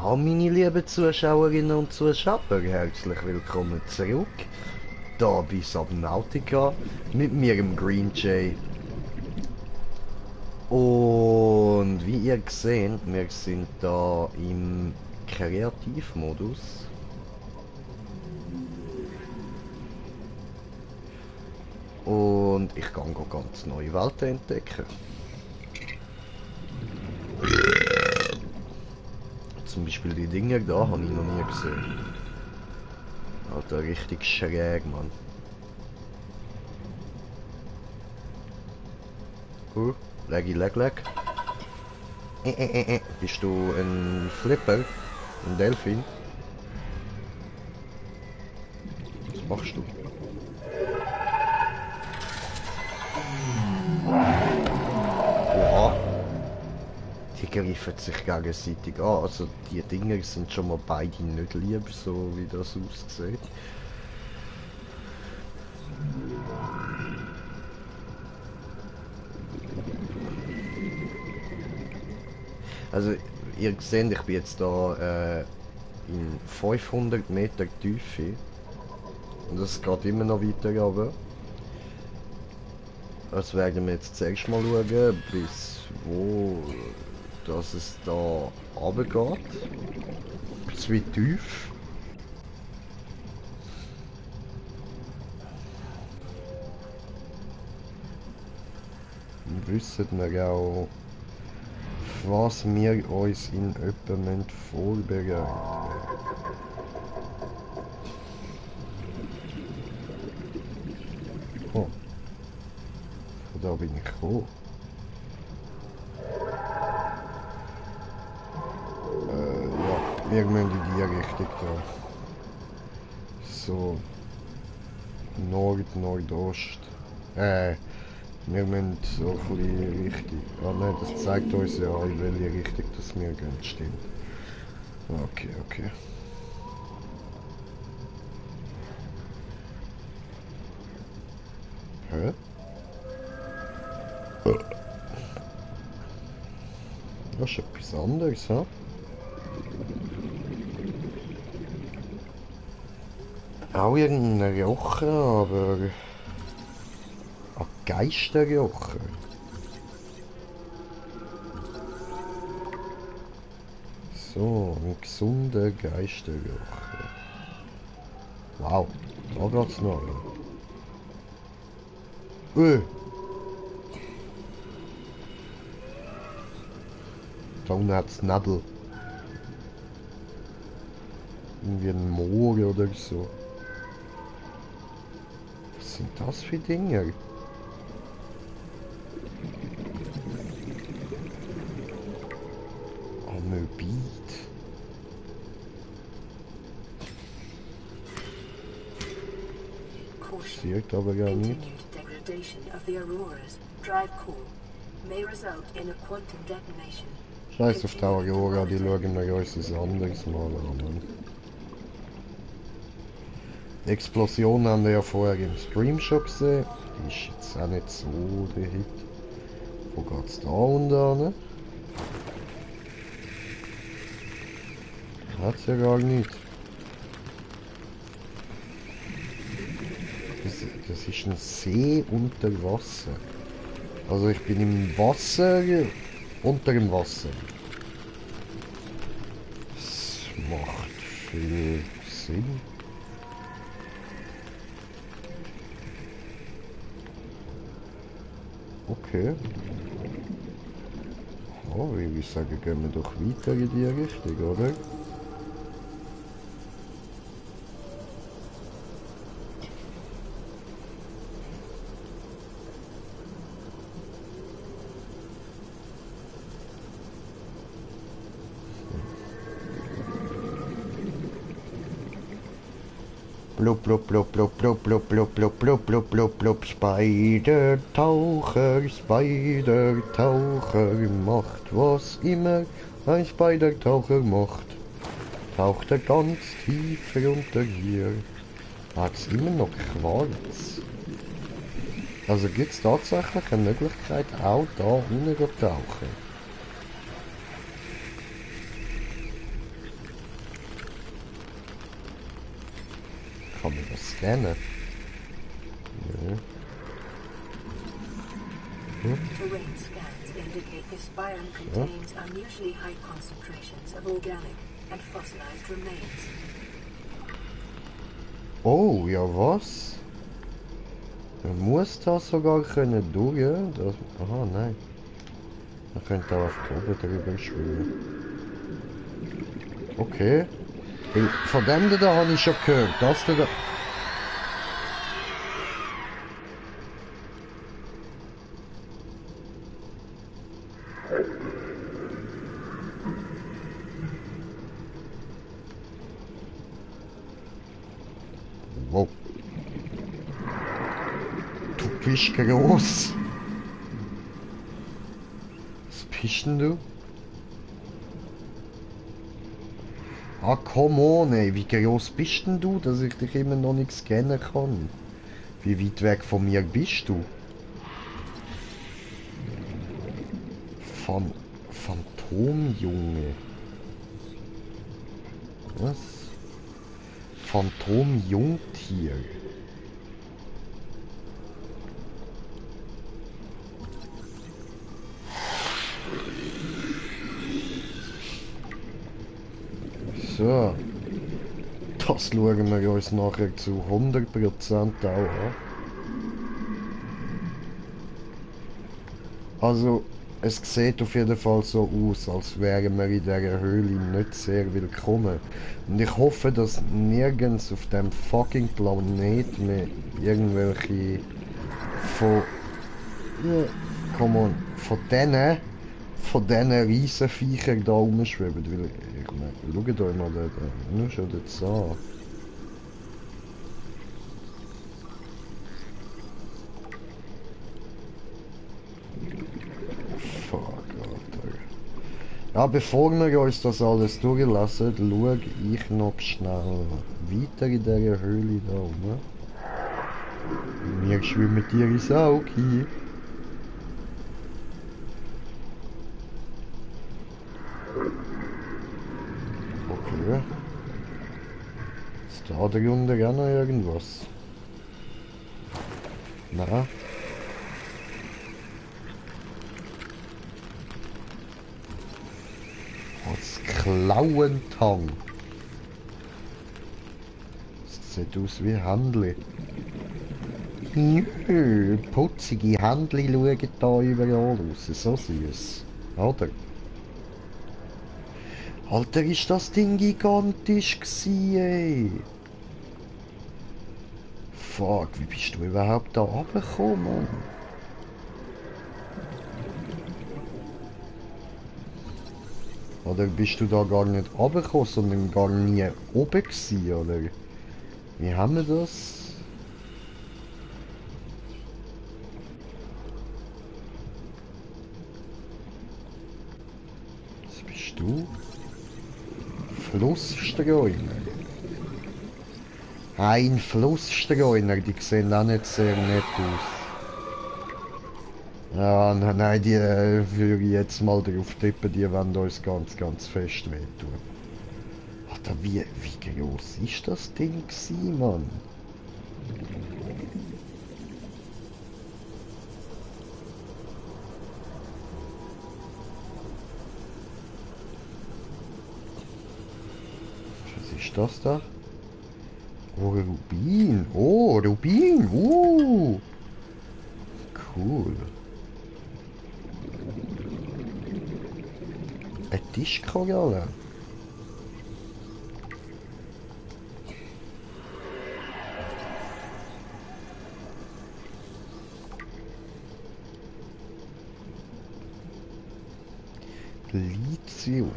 Ja, meine lieben Zuschauerinnen und Zuschauer, herzlich willkommen zurück. Da bei Subnautica mit mir, im Green Jay. Und wie ihr seht, wir sind da im Kreativmodus. Und ich kann ganz neue Welten entdecken. Zum Beispiel die Dinger da habe ich noch nie gesehen. Alter, richtig schräg, Mann. Leg. Bist du ein Flipper? Ein Delfin? Was machst du? Oha! Die greifen sich gegenseitig an. Also die Dinger sind schon mal beide nicht lieb, so wie das aussieht. Also ihr seht, ich bin jetzt da in 500 Meter Tiefe. Und es geht immer noch weiter runter. Also werden wir jetzt zuerst mal schauen, bis wo dass es da runtergeht. Bis wie tief. Dann wissen wir auch, was wir uns in etwa vorbereiten. Oh, von da bin ich gekommen. Ja, wir müssen in die Richtung da. So, Nordost. Wir müssen so ein bisschen Richtung. Ah nein, das zeigt uns ja, in welche Richtung das wir gehen, stimmt. Okay. Hä? Das ist etwas anderes, hä? Auch irgendeine Joche, aber... Ein Geisterjoche. So, ein gesunder Geisterjoche. Wow, da geht's noch. Da unten hat's Nebel. Irgendwie ein Moor oder so. Was sind das für Dinge? Amöbid. Sieht aber gar nicht. Scheiß auf die Aurora, die schauen wir uns ein anderes Mal an. Die Explosion haben wir ja vorher im Stream schon gesehen. Die ist jetzt auch nicht so der Hit. Wo geht's da unten an? Hat's ja gar nicht. Das ist ein See unter Wasser. Also ich bin im Wasser, unter dem Wasser. Das macht viel Sinn. Okay. Oh, ich würde sagen, gehen wir doch weiter in die Richtung, oder? Blub, blub, blub, blub, blub, blub, blub, blub, blub, blub, blub, blub, Spider-Taucher, Spider-Taucher, macht was immer ein Spider-Taucher macht. Taucht er ganz tief runter hier. Hat's immer noch Quarz. Also gibt's tatsächlich eine Möglichkeit, auch da unten zu tauchen. Kann man das scannen? Nö. Terrain scans indicate this biome contains unusually high concentrations of organic and fossilized remains. Oh, ja was? Man muss da sogar können durch, ja? Das, aha, nein. Man könnte auch auf oben drüber schwimmen. Okay. Weil von dem da habe ich schon gehört. Das da... Wow. Du bist groß. Was bist denn du? Ah, come on, ey. Wie groß bist denn du, dass ich dich immer noch nicht scannen kann? Wie weit weg von mir bist du? Phantomjunge. Was? Phantomjungtier. So. Das schauen wir uns nachher zu 100% auch an. Also, es sieht auf jeden Fall so aus, als wären wir in dieser Höhle nicht sehr willkommen. Und ich hoffe, dass nirgends auf dem fucking Planet mehr irgendwelche come on, von diesen Riesenviechern da rumschweben. Weil, ich meine, schaut euch mal nur schon das an. Fuck, Alter. Ja, bevor wir uns das alles durchlassen, schaue ich noch schnell weiter in dieser Höhle da rum. Wir schwimmen dir ins Auge. Okay. Ist da drunter auch noch irgendwas? Nein. Als Klauentang. Das sieht aus wie Händli. Nö, putzige Händli schauen da überall raus. So süß. Oder? Alter, ist das Ding gigantisch gsi, ey. Fuck, wie bist du überhaupt da runtergekommen, Mann? Oder bist du da gar nicht runtergekommen, sondern gar nie oben gsi, oder? Wie haben wir das? Was bist du? Flussstreuner. Ein Flussstreuner, die sehen auch nicht sehr nett aus. Ja, nein, die würde ich jetzt mal drauf tippen, die wollen uns ganz, ganz fest wehtun. Alter, wie groß ist das Ding gewesen, Mann? Was ist das da? Oh, Rubin. Oh, Rubin. Cool. Eine Tischkoralle. Lithium.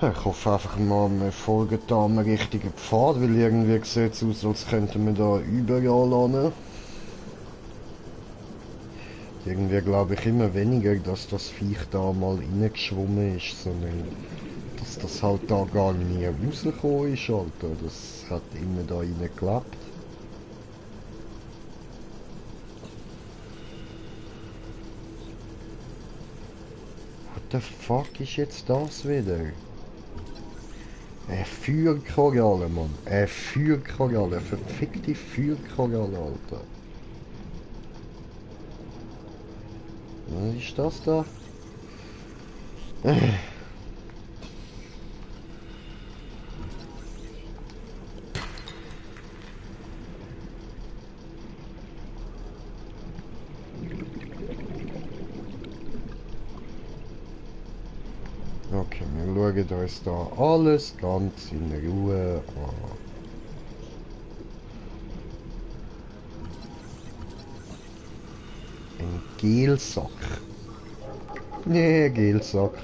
Ich hoffe einfach mal, wir folgen da am richtigen Pfad, weil irgendwie sieht es aus, als könnten wir da überall hin. Irgendwie glaube ich immer weniger, dass das Viech da mal reingeschwommen ist, sondern dass das halt da gar nie rausgekommen ist, Alter. Das hat immer da rein gelebt. the fuck ist jetzt das wieder? Eine Feuerkoralle, Mann. Eine Feuerkoralle. Eine verfickte Feuerkoralle, Alter. Was ist das da? Okay, wir schauen uns da alles ganz in Ruhe an. Ein Gelsack. Nee, Gelsack.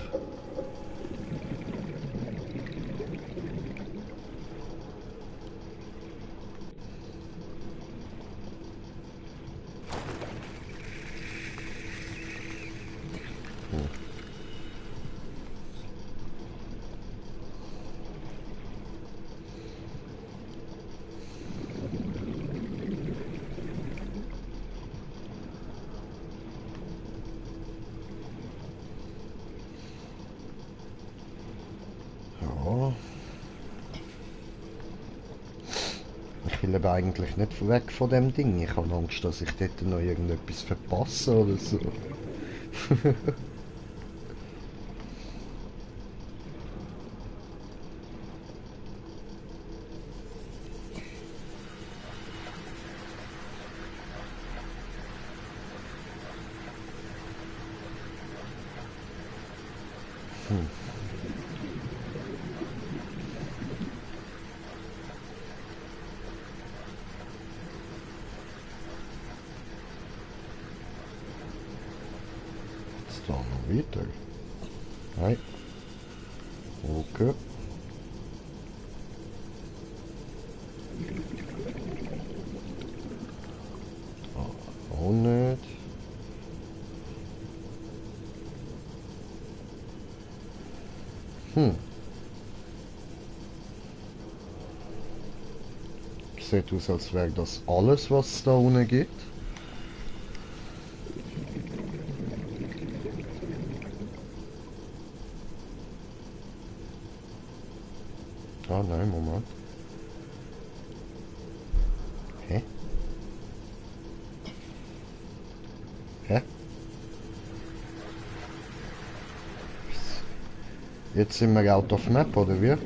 Ja. Ich will aber eigentlich nicht weg von dem Ding. Ich habe Angst, dass ich dort noch irgendetwas verpasse oder so. Ist da noch weiter? Nein. Okay. Auch nicht. Sieht aus, als wäre das alles, was es da unten gibt. Ah, nein, Moment. Hä? Hä? Jetzt sind wir out of map, oder wie?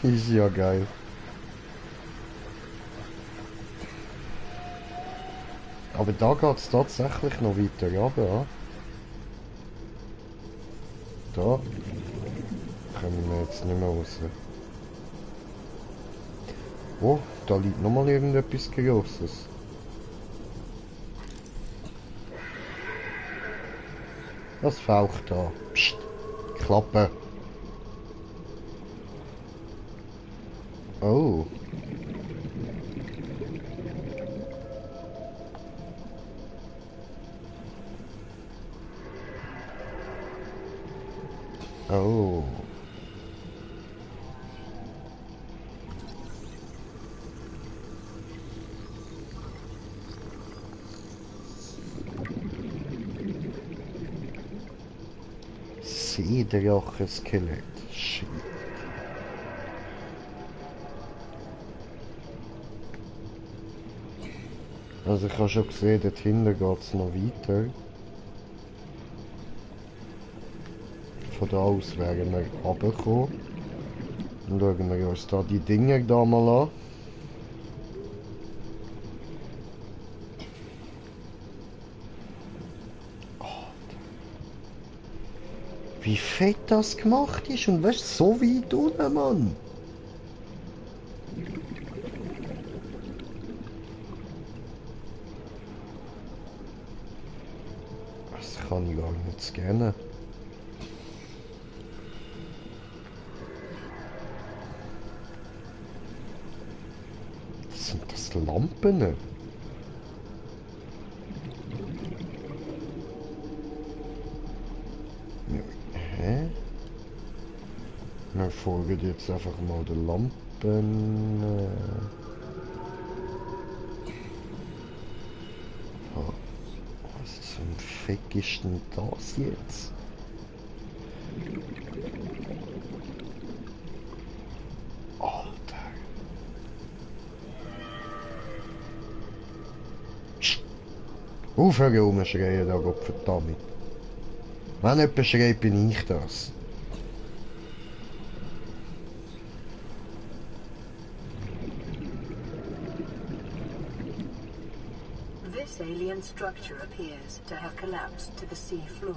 Ist ja geil. Aber da geht es tatsächlich noch weiter runter. Ja? Da kommen wir jetzt nicht mehr raus. Oh, da liegt nochmal irgendetwas Grosses. Was faucht da? Psst, Klappe. Oh. Oh. Seedrache-Skelett. Shit. Also ich habe schon gesehen, dort hinten geht es noch weiter. Von da aus wären wir runtergekommen. Dann schauen wir uns da die Dinger da mal an. Wie fett das gemacht ist und weißt so weit unten, Mann. Das kann ich gar nicht scannen. Sind das Lampen? Hä? Wir folgen jetzt einfach mal den Lampen. Fick ist denn das jetzt? Alter. Aufhören rumschreien da, Gottverdammt. Wenn jemand schreit, bin ich das. This alien structure appears to have collapsed to the sea floor.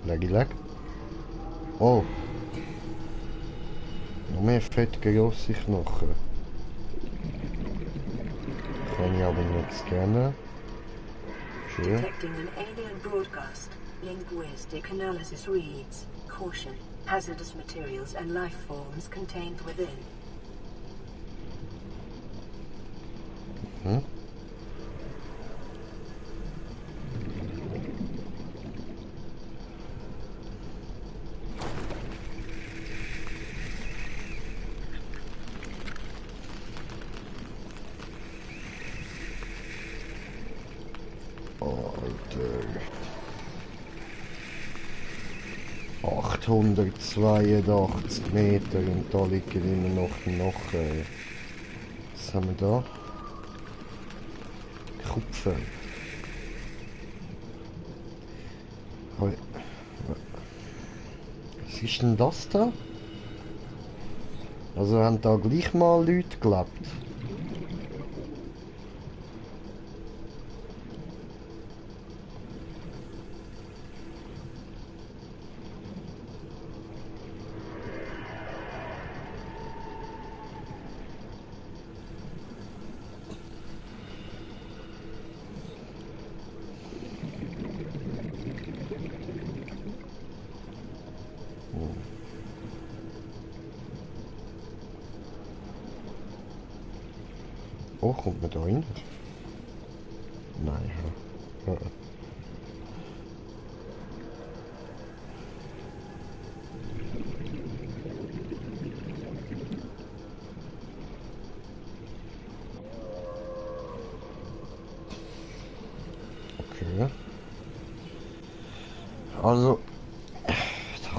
Leg. Oh. Noch mehr fett grosse Knochen. Kann ich aber nicht scannen. Schön. Detecting an alien broadcast. Linguistic analysis reads, caution, hazardous materials and life forms contained within. Hm? Alter. 882 Meter und da liegen immer noch Knochen. Was haben wir da? Kupfer. Was ist denn das da? Also haben da gleich mal Leute gelebt? Oh, kommt man da rein? Nein. Ja. Okay. Also, da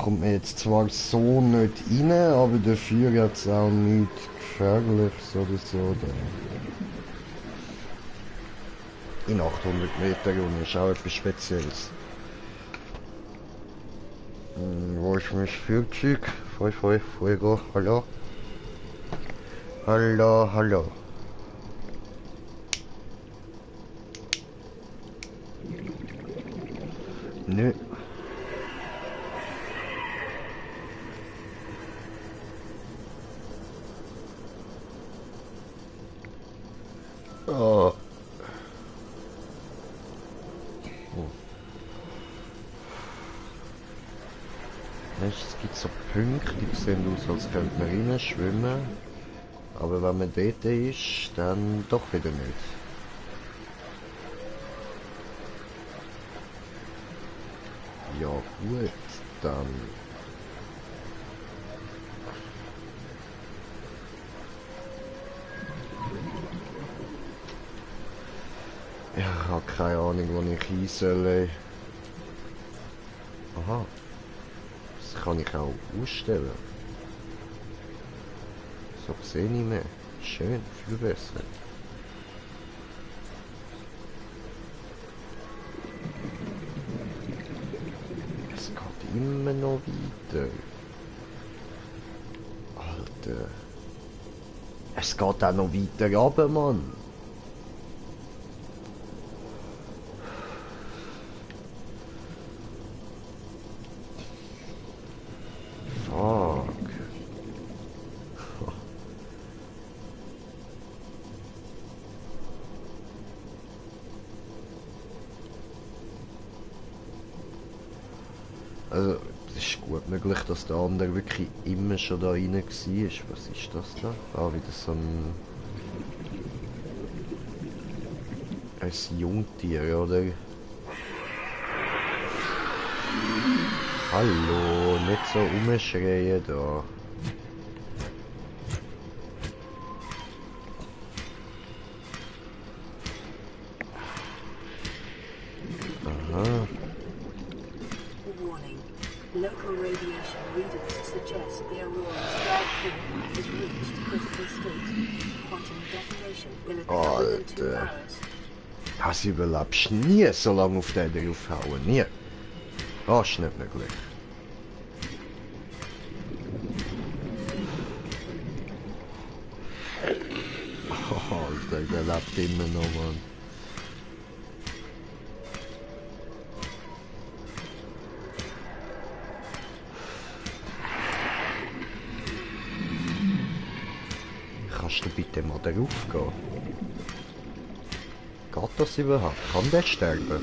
kommt man jetzt zwar so nicht rein, aber dafür hat es auch nichts Gefährliches oder so. Da. In 800 Meter rum ist auch etwas Spezielles. Wo ist mein Flugzeug? Fuego, hallo? Hallo. Nö. Oh. Es gibt so Punkte, die sehen aus, als könnte man rein schwimmen. Aber wenn man dort ist, dann doch wieder nicht. Ja gut, dann... Ja, ich habe keine Ahnung, wo ich hin soll. Aha. Das kann ich auch ausstellen. So sehe ich mehr. Schön, viel besser. Es geht immer noch weiter. Alter. Es geht auch noch weiter runter, Mann. Fuck. Also, es ist gut möglich, dass der andere wirklich immer schon da rein war. Was ist das da? Ah, wieder so ein Jungtier, oder? Hallo, nicht so rumschreien da. Ah. Warning. Local radiation readings suggest the Aurora's third core has reached critical state. Quantum detonation will occur within 2 Alter. hours. Hast du überlebst nie so lange auf den draufhauen? Nie. Das ist nicht möglich. Oh, Alter, der lebt immer noch, Mann. Kannst du bitte mal darauf gehen? Geht das überhaupt? Kann der sterben?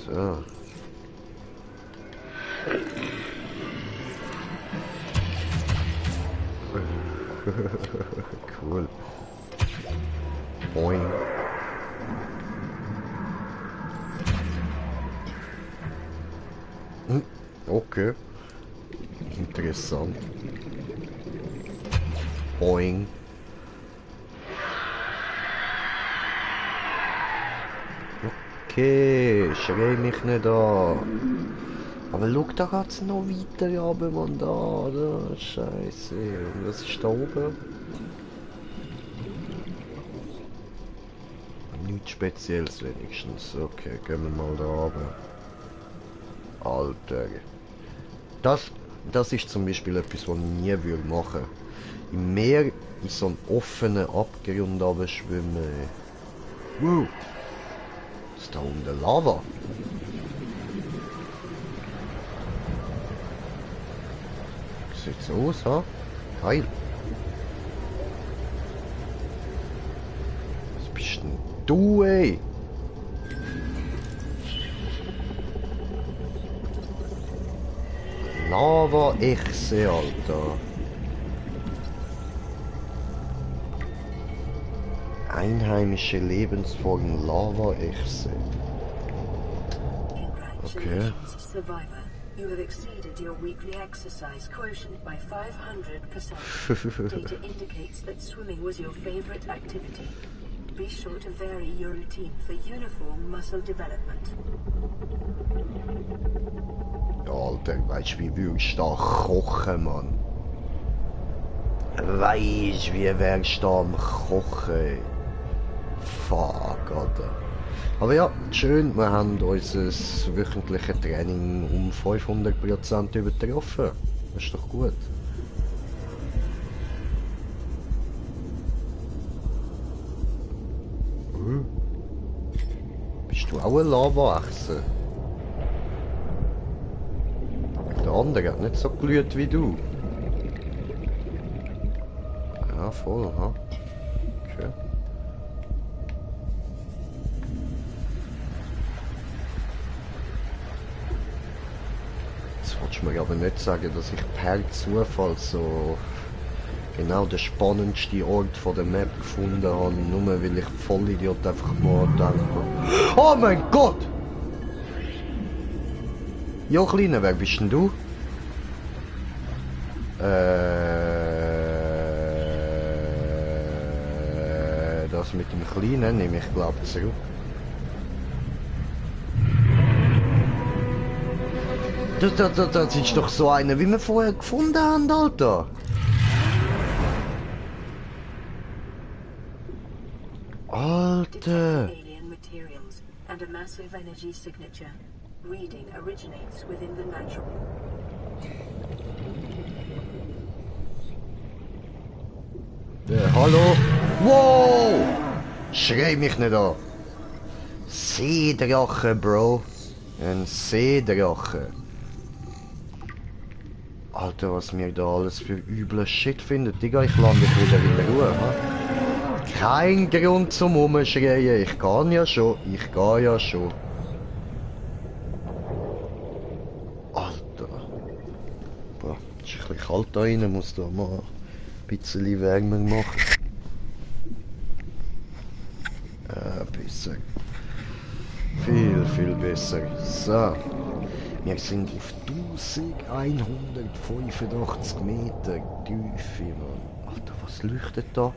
So. Cool. Boing. Okay. Interessant. Boing. Okay, schrei mich nicht an. Aber schau, da geht's noch weiter runter, Mann, da, Scheiße. Und was ist da oben? Nichts Spezielles wenigstens. Okay, gehen wir mal da runter. Alter. Das ist zum Beispiel etwas, was ich nie würde machen. Im Meer in so einen offenen Abgrund schwimmen. Wow. Ist da unten Lava? Sieht so aus, ha? Geil. Was bist denn du, ey? Lava-Echse, Alter. Einheimische Lebensform Lava-Echse. Okay. Survivor. You have exceeded your weekly exercise quotient by 500%. Data indicates that swimming was your favorite activity. Be sure to vary your routine for uniform muscle development. Alter, weißt du, wie würdest du da kochen, Mann? Weißt du, wie wärst du da am Kochen? Fuck, Alter. Aber ja, schön, wir haben unser wöchentliches Training um 500% übertroffen. Das ist doch gut. Bist du auch ein Lava-Echse? Der andere hat nicht so glüht wie du. Ja, voll, ha? Okay. Jetzt willst du mir aber nicht sagen, dass ich per Zufall so genau den spannendsten Ort von der Map gefunden habe, nur weil ich Vollidiot einfach mal denke. Oh mein Gott! Ja, Kleiner, wer bist denn du? Das mit dem Kleinen nehme ich glaube zurück. Das ist doch so einer, wie wir vorher gefunden haben, Alter. Alter. Alien materials and a massive energy signature. Reading originates within the natural. Hallo? Wow! Schrei mich nicht an. Seedrache, Bro. Ein Seedrache. Alter, was mir da alles für üble Shit findet. Digga, ich lande wieder in der Ruhe, ha? Kein Grund zum Umschreien. Ich kann ja schon. Ich gehe ja schon. Alter. Boah, ist ein bisschen kalt da rein. Muss da mal ein bisschen wärmer machen. Ein bisschen. Viel viel besser. So. Wir sind auf 1185 Meter Tiefe, Mann. Alter, was leuchtet da?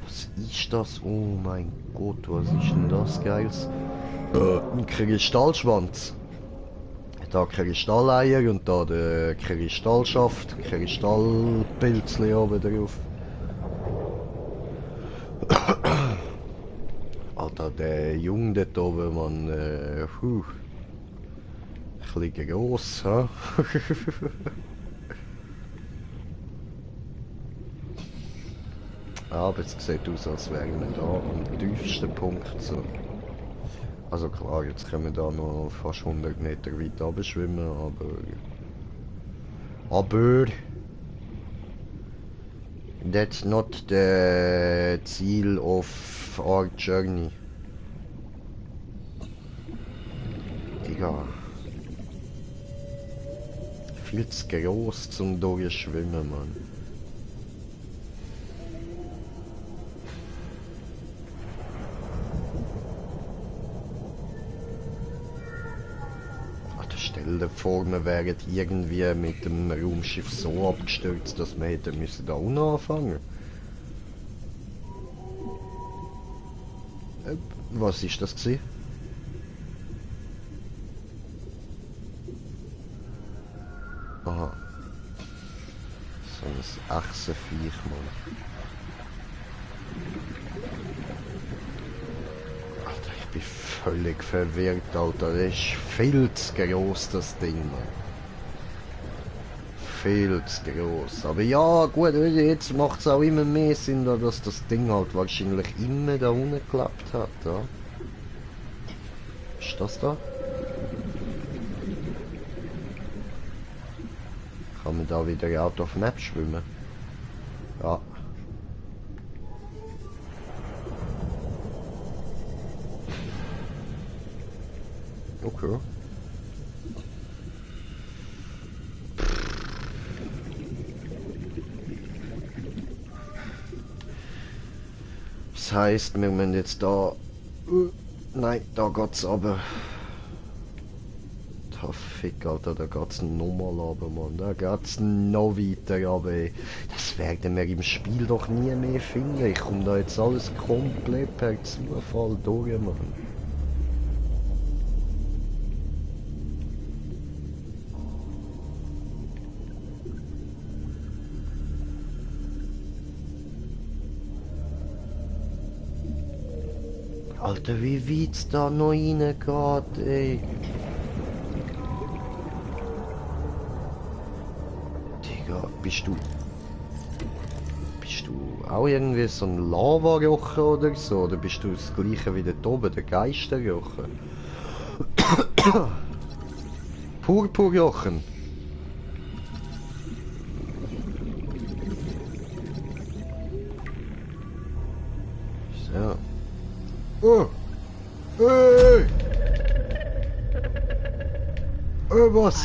Was ist das? Oh mein Gott, was ist denn das Geiles? Ein Kristallschwanz. Da Kristalleier und da der Kristallschaft, Kristallpilzli oben drauf. Alter, der Junge dort oben, man, ein bisschen gross, ha? Aber es sieht aus, als wären wir da am tiefsten Punkt. So. Also klar, jetzt können wir da noch fast 100 Meter weit abschwimmen, aber that's not the Ziel of our journey. Digga. Viel zu gross zum durchschwimmen, Mann. Stell dir vor, wir wären irgendwie mit dem Raumschiff so abgestürzt, dass wir hätten müssen da unten anfangen. Was ist das gewesen? Aha. So ein Echsenviech, Mann. Alter, ich bin völlig verwirrt, Alter. Das ist viel zu gross, das Ding, Mann. Viel zu gross. Aber ja, gut, jetzt macht es auch immer mehr Sinn, dass das Ding halt wahrscheinlich immer da unten geklappt hat, ja. Ist das da? Kann man da wieder out of map schwimmen? Ja. Okay. Das heißt, wir müssen jetzt da... nein, da geht's aber... Da fick, Alter, da geht's nochmal runter, Mann. Da geht's noch weiter runter. Das werden wir im Spiel doch nie mehr finden. Ich komme da jetzt alles komplett per Zufall durch, Mann. Alter, wie weit da noch reingeht, ey. Digga, bist du auch irgendwie so ein Lava-Jochen oder so? Oder bist du das gleiche wie dort oben, der Geisterjochen? Purpurjochen. So. Oh! Hey! Was?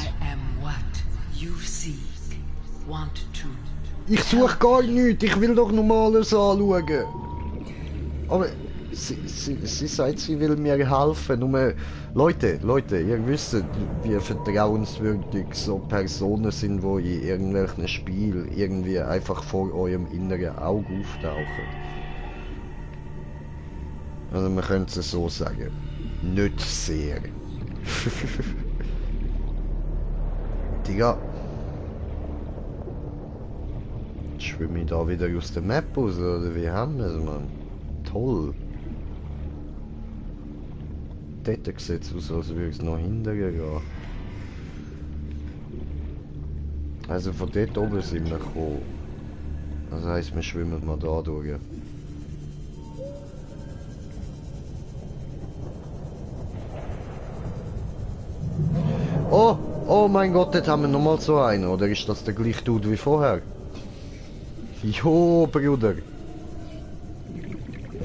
Ich suche gar nichts, ich will doch normales anschauen. Aber sie sagt, sie will mir helfen. Nur, Leute, ihr wisst, wie vertrauenswürdig so Personen sind, die in irgendwelchen Spielen irgendwie einfach vor eurem inneren Auge auftauchen. Also man könnte es so sagen. Nicht sehr. Digga. Schwimme ich da wieder aus der Map raus, oder wie haben wir es, Mann? Toll. Dort sieht es aus, als würde es noch hinterher gehen. Also von dort oben sind wir gekommen. Das heisst, wir schwimmen mal da durch. Oh mein Gott, jetzt haben wir nochmal so einen, oder ist das der gleiche Dude wie vorher? Jo, Bruder. Nicht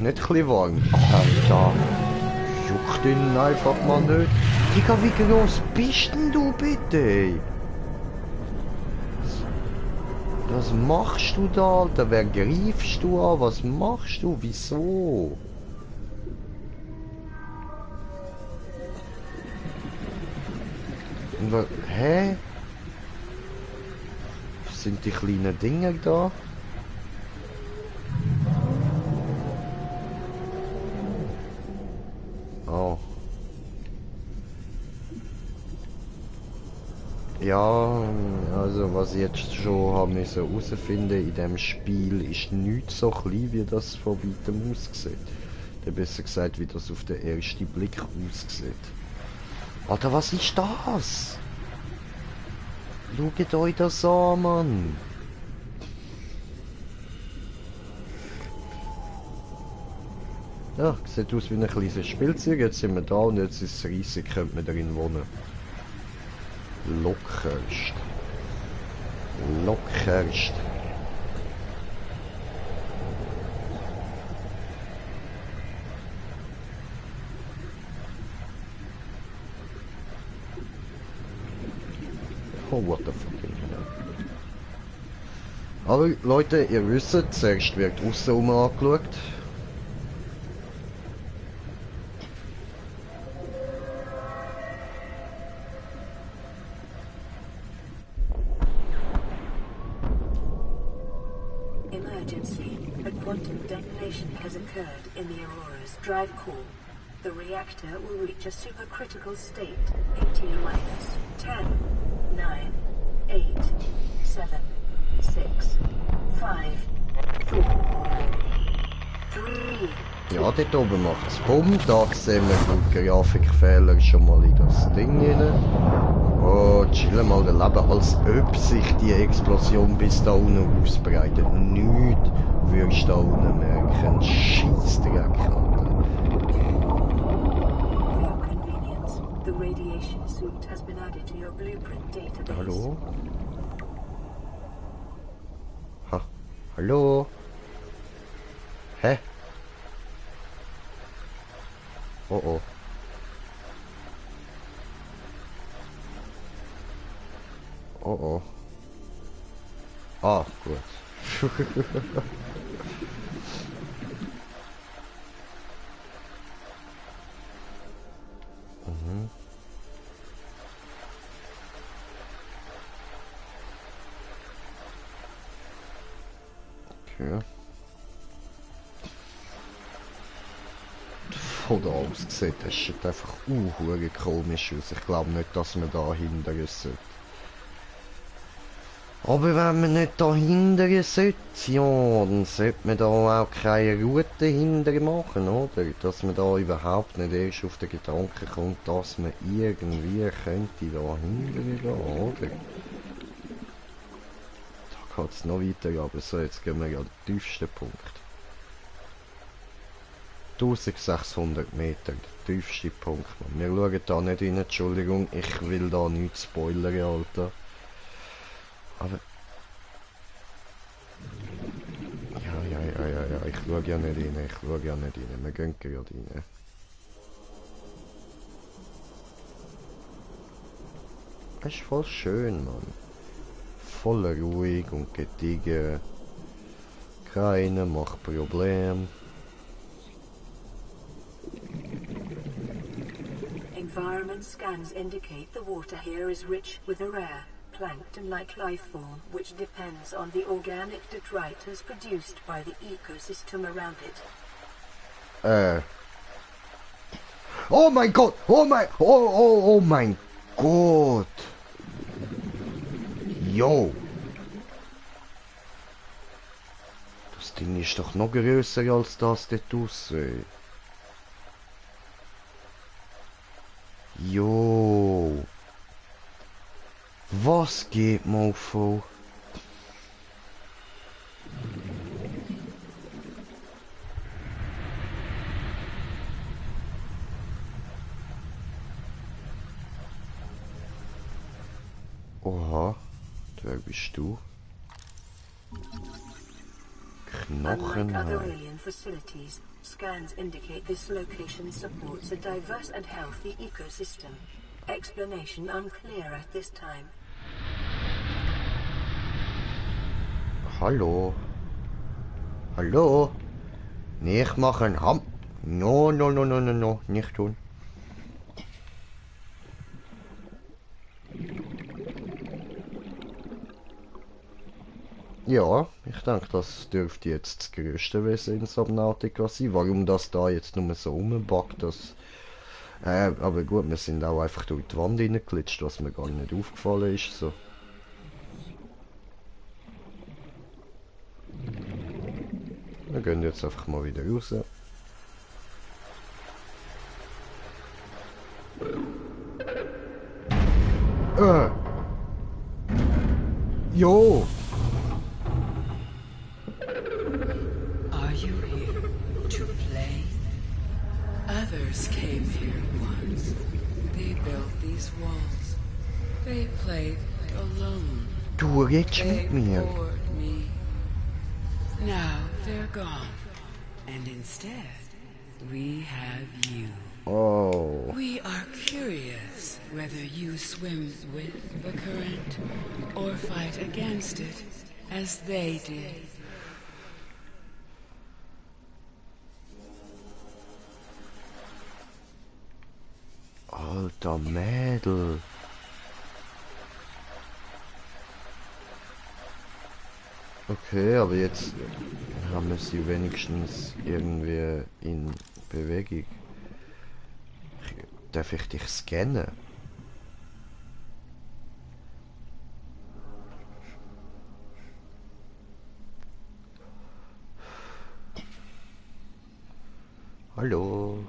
ein bisschen warm. Alter. Juckt ihn einfach mal nicht. Digga, wie groß bist denn du bitte? Was machst du da, Alter? Wer greifst du an? Was machst du? Wieso? Hä? Was sind die kleinen Dinger da? Oh. Ja, also was ich jetzt schon habe müssen herausfinden in dem Spiel ist nichts so klein, wie das von weitem aussieht. Oder besser gesagt, wie das auf den ersten Blick aussieht. Alter, was ist das? Schaut euch das an, Mann! Ja, sieht aus wie ein kleines Spielzeug. Jetzt sind wir da und jetzt ist es riesig, könnte man darin wohnen. Lockerst. Lockerst. Oh, what the fucking hell. Aber Leute, ihr wisst, zuerst wird aussen angeschaut. Emergency. A quantum detonation has occurred in the Aurora's drive core. The reactor will reach a supercritical state. 18 minus 10, 9, 8, 7, 6, 5, 4, 3. Ja, dort oben macht es Bumm. Da sehen wir den Grafikfehler schon mal in das Ding rein. Oh, chillen mal daneben, als ob sich die Explosion bis da unten ausbreitet. Nichts würdest du da unten merken. Scheissdreck, Alter. For your convenience, the radiation suit has been added to your blueprint database. Hallo? Ha, hallo? Hä? Oh oh. Oh oh. Ah, gut. Mhm. Okay. Von da aus gesehen, das sieht einfach unhuere komisch aus. Ich glaube nicht, dass man da hindern sollte. Aber wenn man nicht da hindern sollte, ja, dann sollte man da auch keine Route hinter machen, oder? Dass man da überhaupt nicht erst auf den Gedanken kommt, dass man irgendwie könnte da hindern gehen, oder? Da geht es noch weiter, aber so, jetzt gehen wir an den tiefsten Punkt. 1600 Meter, der tiefste Punkt. Wir schauen da nicht rein, Entschuldigung, ich will da nichts spoilern, Alter. Aber... Ja, ich schaue ja nicht rein, wir gehen gerade rein. Das ist voll schön, Mann. Voll ruhig und gediegen. Keiner macht Probleme. Environment scans indicate the water here is rich with a rare, plankton-like life form which depends on the organic detritus produced by the ecosystem around it. Oh mein Gott! Oh mein Gott! Yo! Das Ding ist doch noch grösser als das dort aussieht. Jo! Was geht, Mofo? Oha, wer bist du? Unlike other Knochenhai. alien facilities, scans indicate this location supports a diverse and healthy ecosystem. Explanation unclear at this time. Hallo? Hallo? Nicht machen, Ham. No, nicht tun. Ja, ich denke, das dürfte jetzt das grösste Wesen in Subnautica sein. Warum das da jetzt nur so rumbackt, das... aber gut, wir sind auch einfach durch die Wand reingeglitscht, was mir gar nicht aufgefallen ist. So. Wir gehen jetzt einfach mal wieder raus. Jo! Are you here to play? Others came here once. They built these walls. They played alone. Du redest They mit mir. bored me. Now they're gone. And instead, we have you. Oh. We are curious whether you swim with the current or fight against it as they did. Alter Mädel. Okay, aber jetzt haben wir sie wenigstens irgendwie in Bewegung. Darf ich dich scannen? Hallo?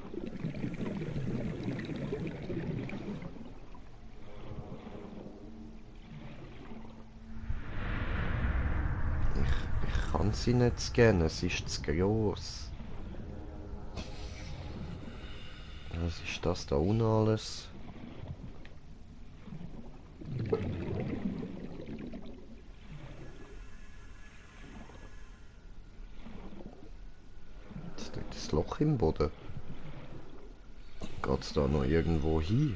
Ich kann sie nicht scannen, sie ist zu gross. Was ist das da unten alles? Jetzt tut das Loch im Boden. Geht's da noch irgendwo hin?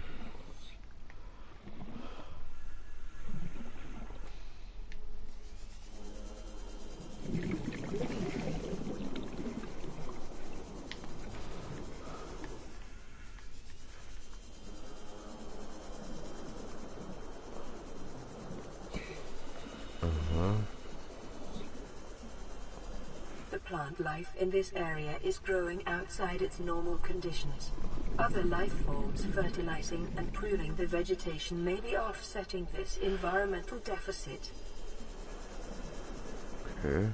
The plant life in this area is growing outside its normal conditions. Other life forms fertilizing and pruning the vegetation may be offsetting this environmental deficit. Okay.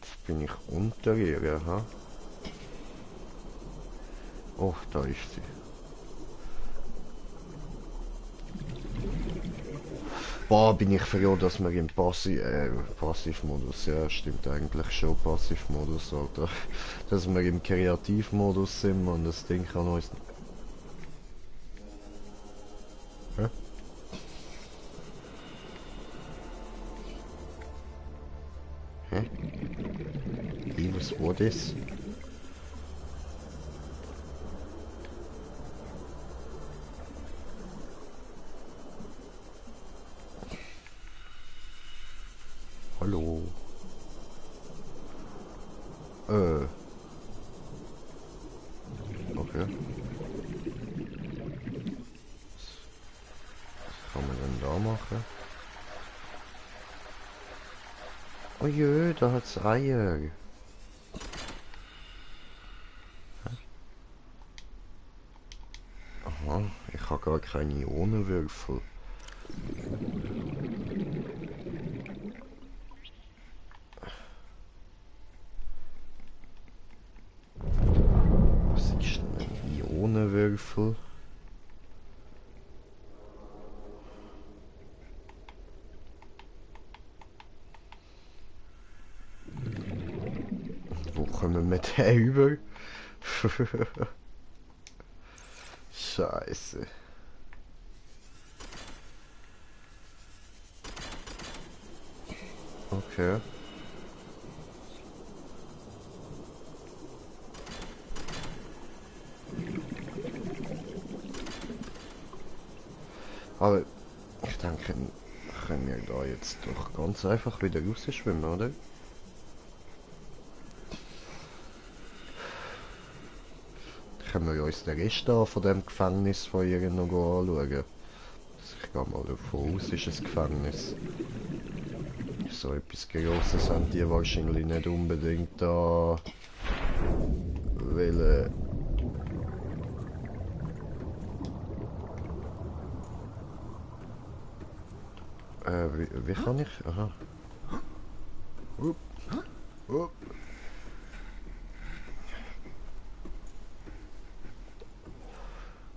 Jetzt bin ich unter ihr, ha? Oh, da ist sie. Boah, bin ich froh, dass wir im Passivmodus, ja, stimmt eigentlich schon, Passivmodus, oder? Dass wir im Kreativmodus sind und das Ding kann uns... Hä? Hä? Was war das? Hallo. Okay. Was kann man denn da machen? Oh jö, da hat's Eier. Hä? Aha, ich habe gar keine Ionenwürfel. Was ist denn ein Ionenwürfel? Wo kommen wir den über? Scheiße. Okay. Aber ich denke, können wir da jetzt doch ganz einfach wieder rausschwimmen, oder? Können wir uns den Rest da von dem Gefängnis von ihr noch anschauen? Ich gehe mal davon aus, ist ein Gefängnis. so etwas Grosses haben die wahrscheinlich nicht unbedingt da wollen. Wie kann ich? Aha. Upp. Upp.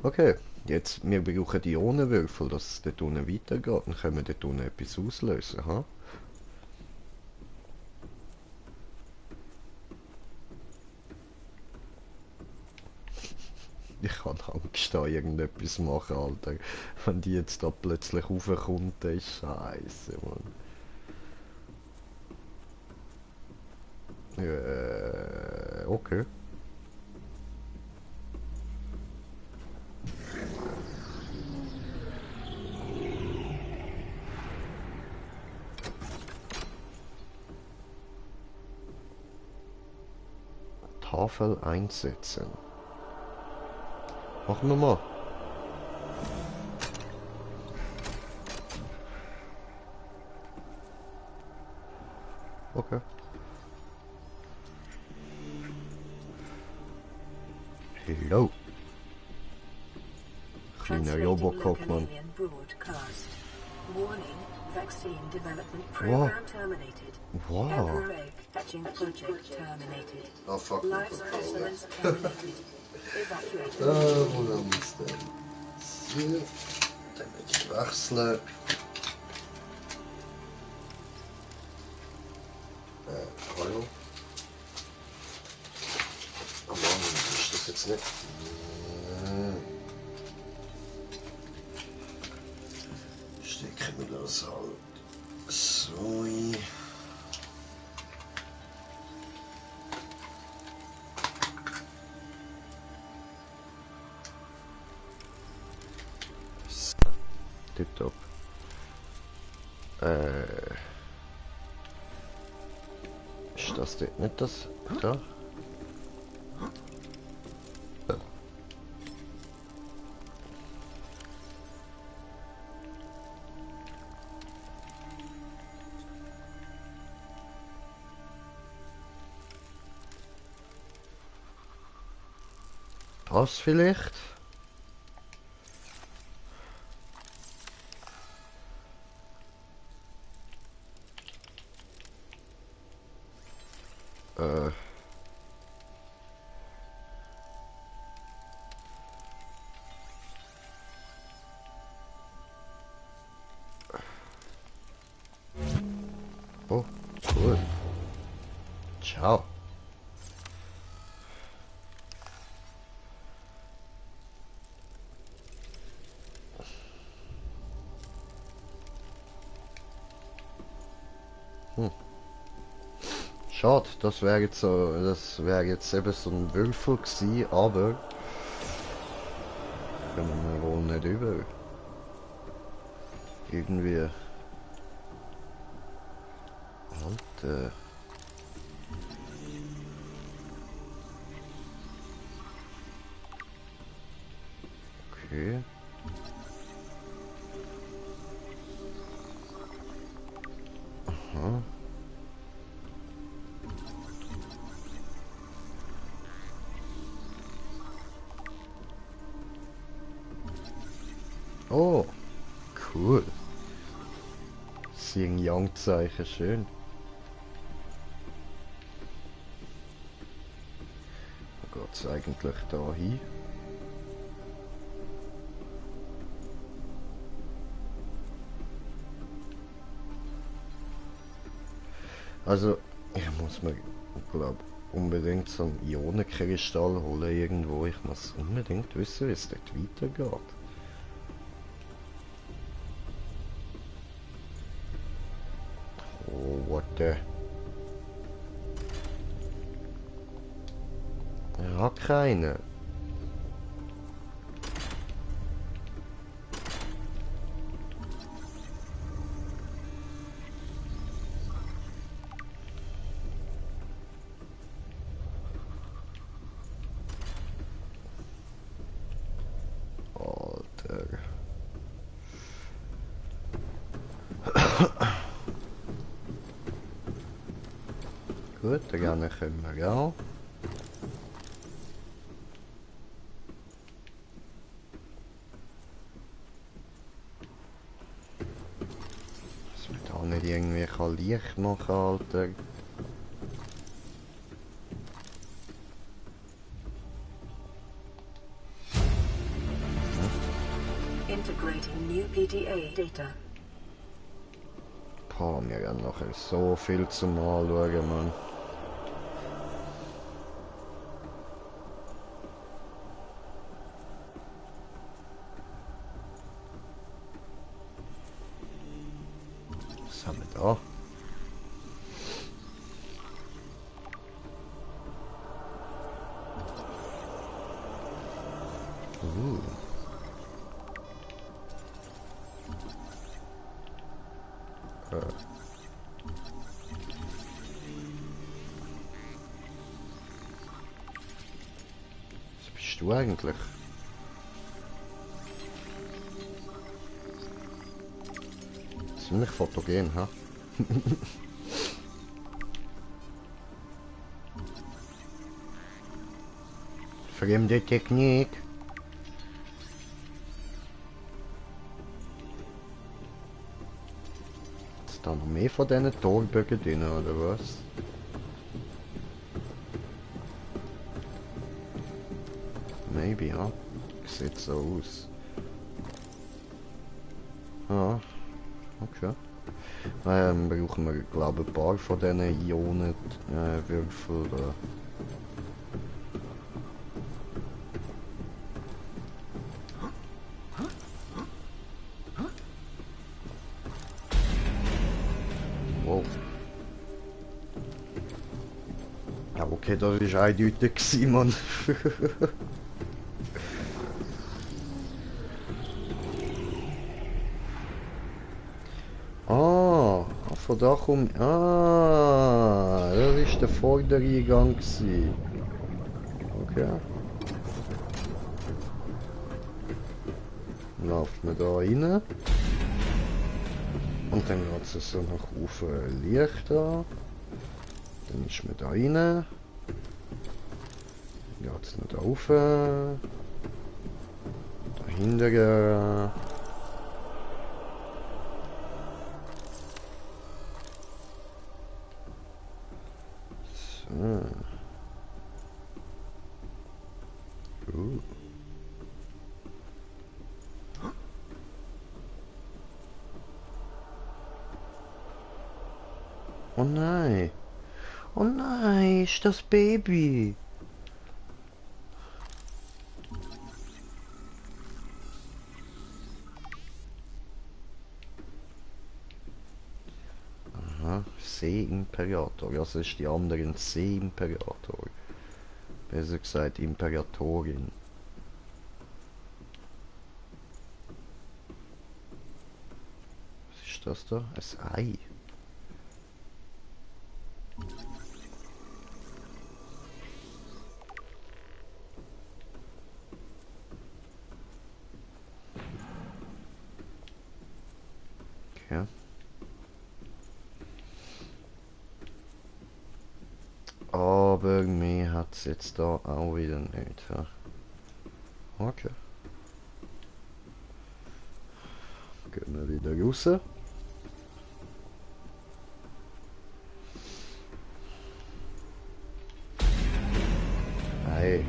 Okay, jetzt, wir brauchen die Ionenwürfel, dass es dort unten weitergeht. Dann können wir dort unten etwas auslösen, ha? Ich habe Angst, da irgendetwas machen, Alter. Wenn die jetzt da plötzlich raufkommt, das ist scheiße, Mann. Okay. Tafel einsetzen. Machen wir mal. Okay. Hello. Kleiner Robocop, Mann. Warning, vaccine development Wow. program terminated. Wow. Emperor egg hatching project terminated. Oh fuck. Life specimens terminated. Evacuate. Wo haben wir es denn? So. Dann ich wechseln. Hallo? Oh Mann, ist das jetzt nicht? Stecken wir das halt so ein. Tipptopp. Ist das dort nicht das? Da? Ja. Das vielleicht? Oh, cool. Ciao. Schade, das wäre jetzt so, das wäre jetzt eben so ein Würfel gewesen, aber können wir wohl nicht über. Irgendwie. Alter. Okay. Aha. Oh, cool. Yin-Yang-Zeichen, schön. Wo geht's eigentlich da hin? Also, ich muss mir, glaube unbedingt so einen Ionenkristall holen irgendwo. Ich muss unbedingt wissen, wie es dort weitergeht. Oh, what the... Er hat keine. Alter. Gut, dann können wir auch. Dass man da nicht irgendwie kann Licht machen, Alter. Integrating new PDA data. Boah, wir haben nachher so viel zum Anschauen, Mann. Was haben wir da? Was bist du eigentlich? Ziemlich fotogen, ha? Fremde Technik. Ist da noch mehr von diesen Torbögen drin, oder was? Maybe, ja. Sieht so aus. Ah, okay. Brauchen wir, glaube ich, ein paar von diesen Ionenwürfeln. Wow. Ja, okay, das war eindeutig gewesen, Mann. Von da kommt... Ah, das war der vordere Eingang gewesen. Okay. Dann läuft man da rein. Und dann geht es so nach oben Licht an. Dann ist man da rein. Dann geht es noch da rauf. Dahinter. So. Oh nein. Oh nein, ist das Baby. Aha, See-Imperator. Das ist die andere See-Imperator. Besser gesagt Imperatorin. Was ist das da? Ein Ei. Okay. Aber mehr hat es jetzt da auch wieder nicht. Ja. Okay. Gehen wir wieder raus. Hey.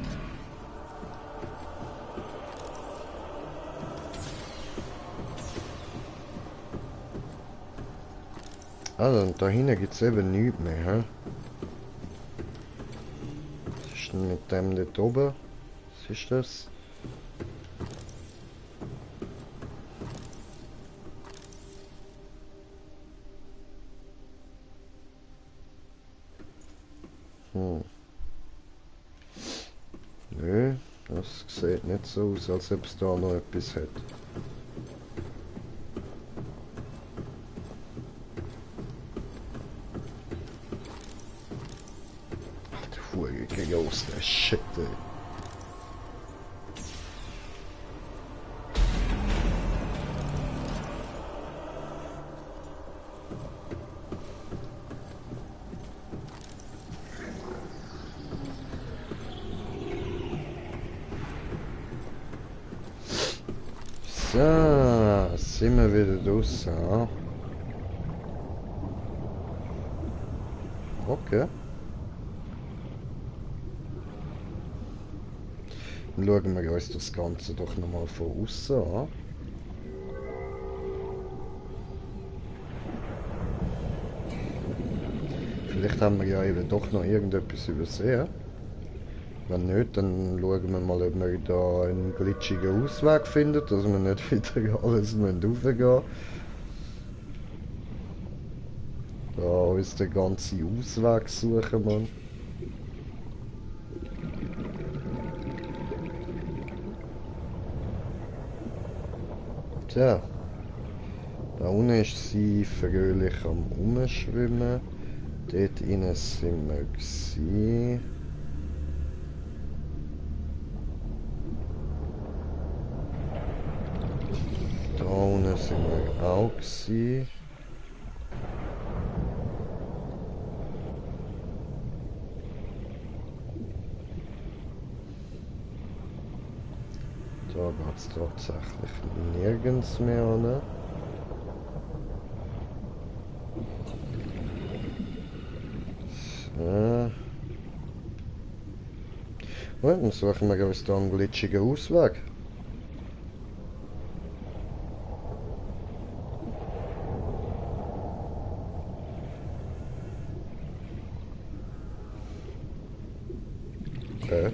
Also, und da hinten gibt es eben nichts mehr. He? Was ist denn mit dem dort oben? Was ist das? Nö, das sieht nicht so aus, als ob es da noch etwas hat. Groß, der Shit, ey. So, sind wir wieder draußen. Ja. Okay. Dann schauen wir uns das Ganze doch nochmal von außen an. Vielleicht haben wir ja eben doch noch irgendetwas übersehen. Wenn nicht, dann schauen wir mal, ob wir da einen glitschigen Ausweg finden, dass wir nicht wieder alles raufgehen müssen. Da uns den ganzen Ausweg suchen, Mann. Tja. Da unten ist sie fröhlich am Umschwimmen. Dort innen sind wir gewesen. Da unten sind wir auch gewesen. Da geht es tatsächlich nirgends mehr an. So. Und dann suchen wir uns da einen glitschigen Ausweg. Okay.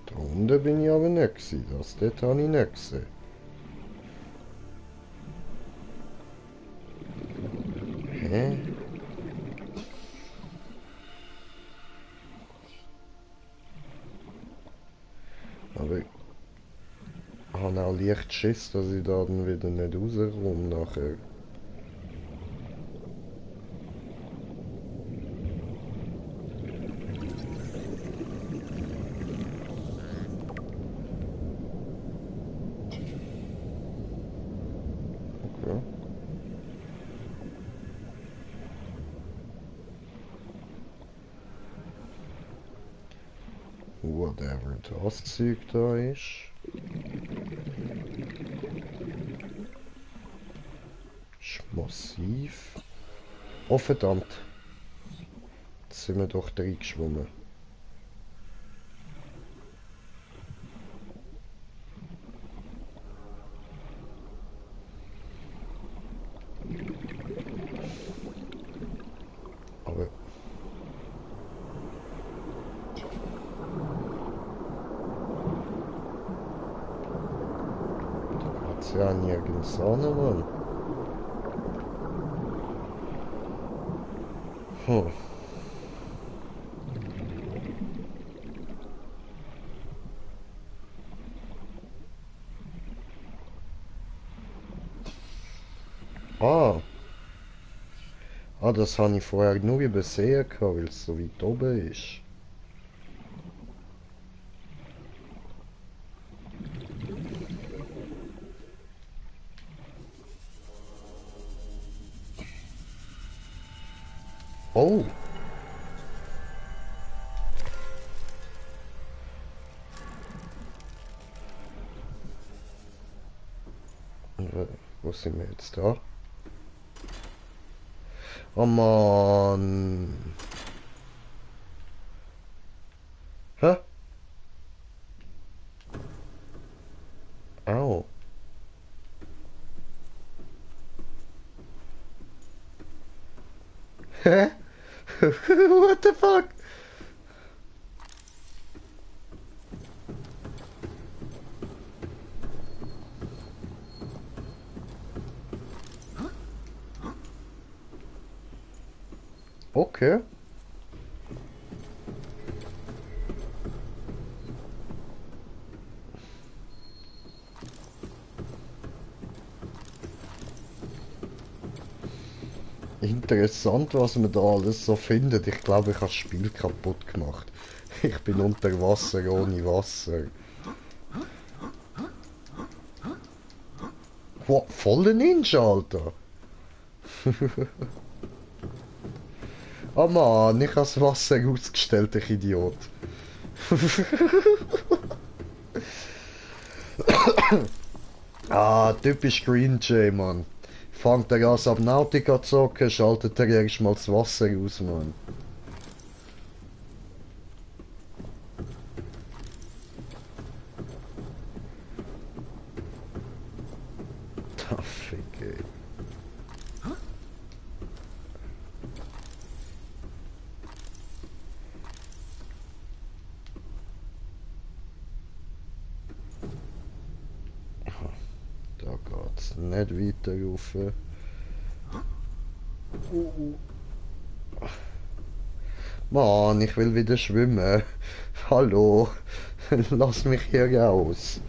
Da unten bin ich aber nicht gewesen. Das dort habe ich nicht gesehen. Hä? Aber ich habe auch leicht Schiss, dass ich da dann wieder nicht rauskomme nachher. Okay. Whatever das Zeug da ist. Ist massiv. Oh verdammt. Jetzt sind wir doch reingeschwommen. Aber da hat's ja nirgends an, Mann. Hm. Ah. Ah, das habe ich vorher nur übersehen, weil es so weit oben ist. Oh! Und wo sind wir jetzt da? Oh Mann! Hä? Au! Hä? What the fuck? Okay. Interessant, was man da alles so findet. Ich glaube, ich habe das Spiel kaputt gemacht. Ich bin unter Wasser ohne Wasser. Wow, voller Ninja, Alter. Oh Mann, ich habe das Wasser ausgestellt, ich Idiot. Ah, typisch Green Jay, Mann. Fangt er an Subnautica zu zocken, schaltet er erstmal das Wasser aus, Mann. Da fick, ey. Da geht's nicht weiter rauf. Mann, ich will wieder schwimmen. Hallo, lass mich hier raus.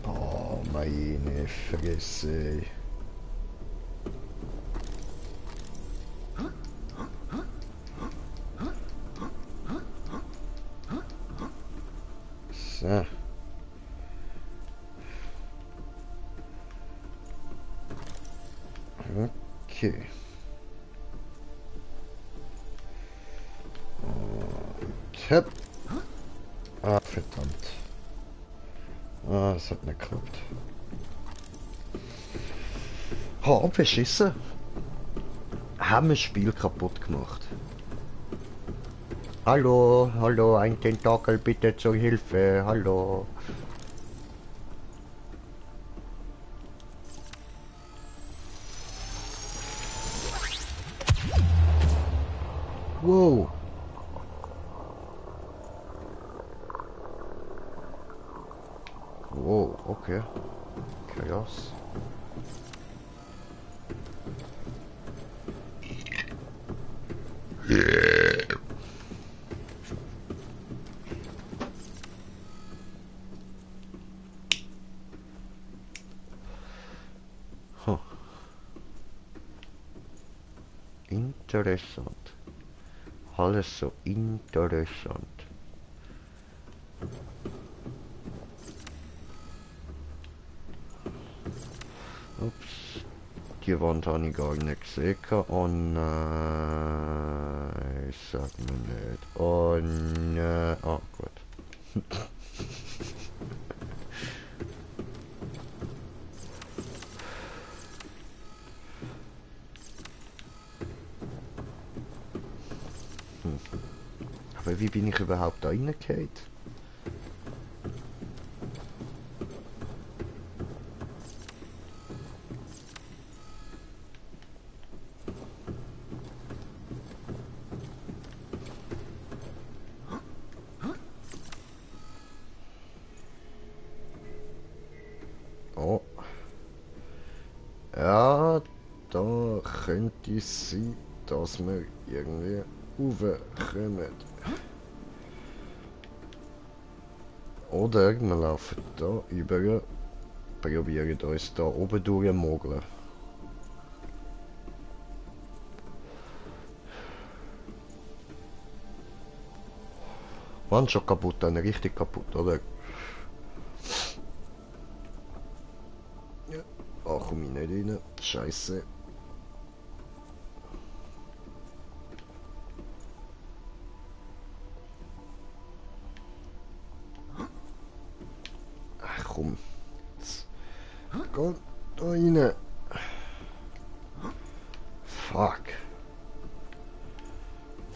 Oh, meine Fresse. So. Okay. Hopp. Ah, verdammt. Ah, das hat nicht geklappt. Ha, beschissen. Haben wir das Spiel kaputt gemacht. Hallo, hallo, ein Tentakel bitte zur Hilfe, hallo. Wow. Wow, okay. Chaos. Huh. Interessant. Alles so interessant. Ups. Die Wand habe ich gar nicht gesehen. Oh nein. Sag mir nicht. Oh nein. Oh gut. Aber wie bin ich überhaupt da reingefallen? Oh. Ja, da könnte es sein, dass wir irgendwie raufkommen. Oder wir laufen da über, probieren uns da oben durchzumogeln. Mann, schon kaputt, dann richtig kaputt, oder? Ja. Ah, komm ich nicht rein. Scheiße. Ach komm. Jetzt. Geh da rein. Fuck.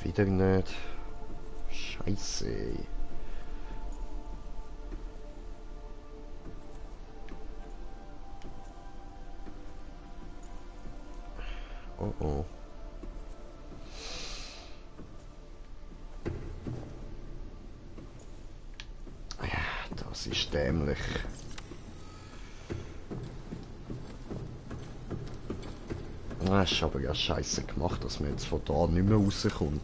Wieder nicht. Scheiße. Oh oh. Ja, das ist dämlich. Das ist aber ja scheiße gemacht, dass man jetzt von da nicht mehr rauskommt.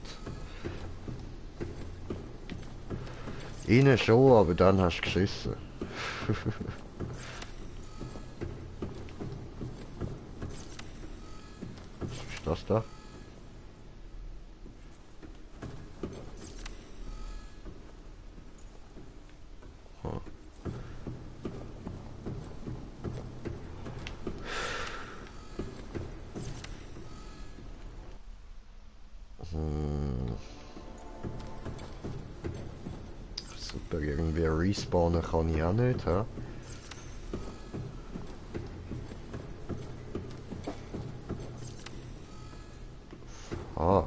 Innen schon, aber dann hast du geschissen. Was ist das da? irgendwie respawnen kann ich auch nicht, hä? Ah.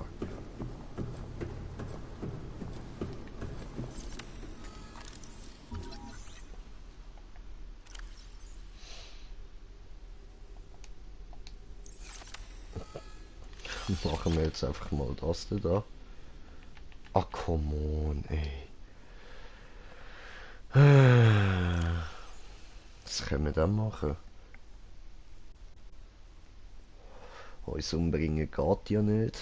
Machen wir jetzt einfach mal das da. Ah, come on, ey. Was können wir dann machen? Uns umbringen geht ja nicht.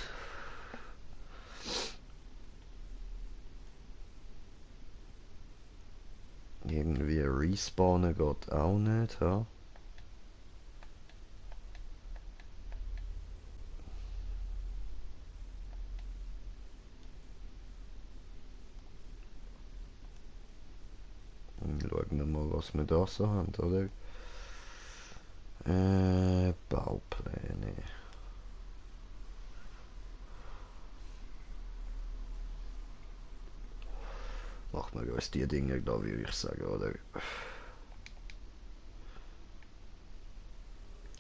Irgendwie respawnen geht auch nicht, ja? Dann schauen wir mal, was wir da so haben, oder? Baupläne. Machen wir uns die Dinge da, würde ich sagen, oder?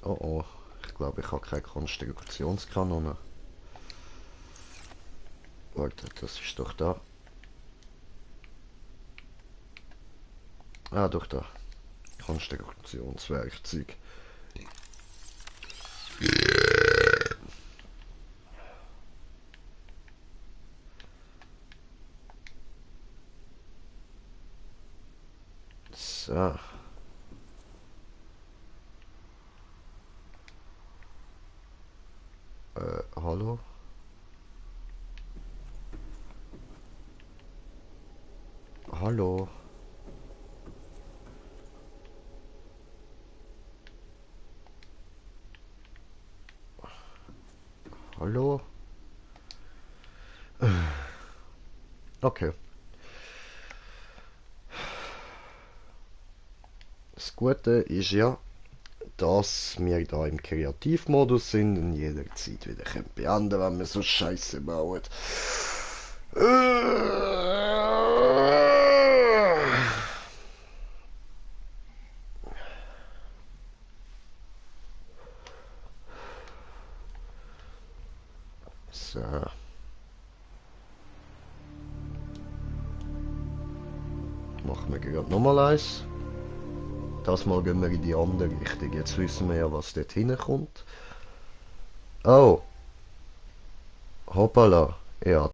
Oh oh, ich glaube, ich habe keine Konstruktionskanone. Warte, das ist doch da. Ah, doch da. Konstruktionswerkzeug. So. Hallo? Hallo? Hallo? Okay. Das Gute ist ja, dass wir da im Kreativmodus sind und jederzeit wieder beenden können, wenn wir so Scheiße bauen. So. Machen wir gerade nochmal eins. Das Mal gehen wir in die andere Richtung. Jetzt wissen wir ja, was dort hinkommt. Oh. Hoppala. Ja.